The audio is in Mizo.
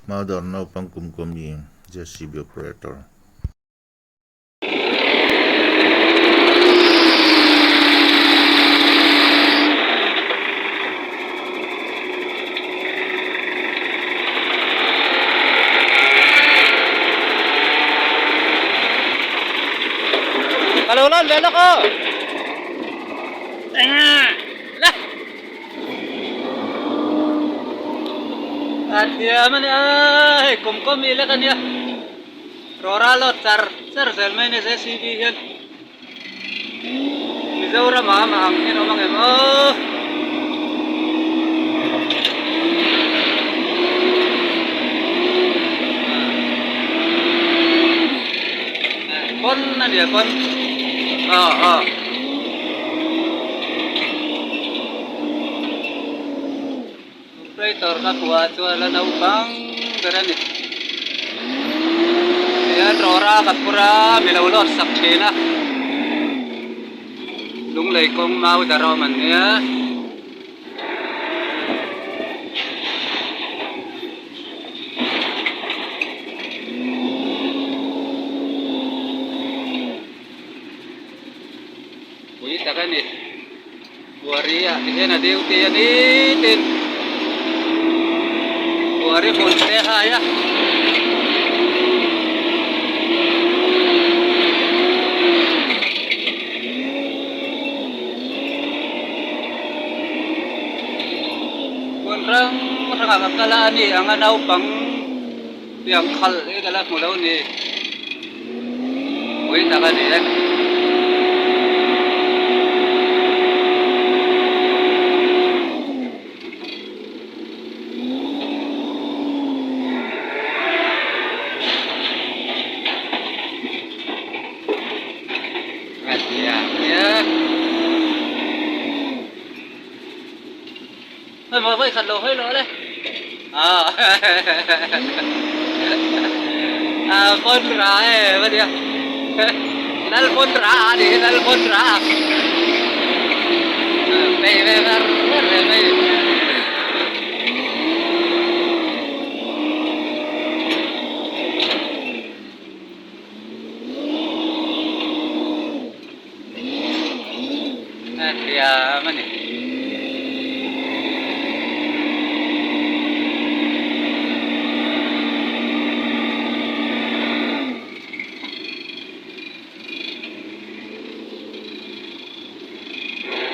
Maudarh naupang kum kum mi JCB operator. Ka lo lawn ve lawk aw. La. A thiam a nia hei kum kawm i lek a nia. Rawra lawt char char zel mai a nia JCB hian Mizoram ah amah ang hian a awm ang em aw. Pawn a nia pawn aw aw. Operator ka hmuh ah chuan a naupang ber a ni. Tihian rawra ka phur a mi lo lawt sak thin a. Lunglei kawng mau dar a awm an nia. Pui tak a ni. Buari ah ti hian a duty a ni tin Buari hmun te hai a. Hmun hrang hrangah ka kal a ani ang a naupang piang khalh hi ka la hmu lo ni. Pui tak a ni e. Hei maw vawi khat lo hawi lo le. A pawn ra e va nia. Lal pawn ra a ni lal pawn ra. Bei ve ver ver ve mai.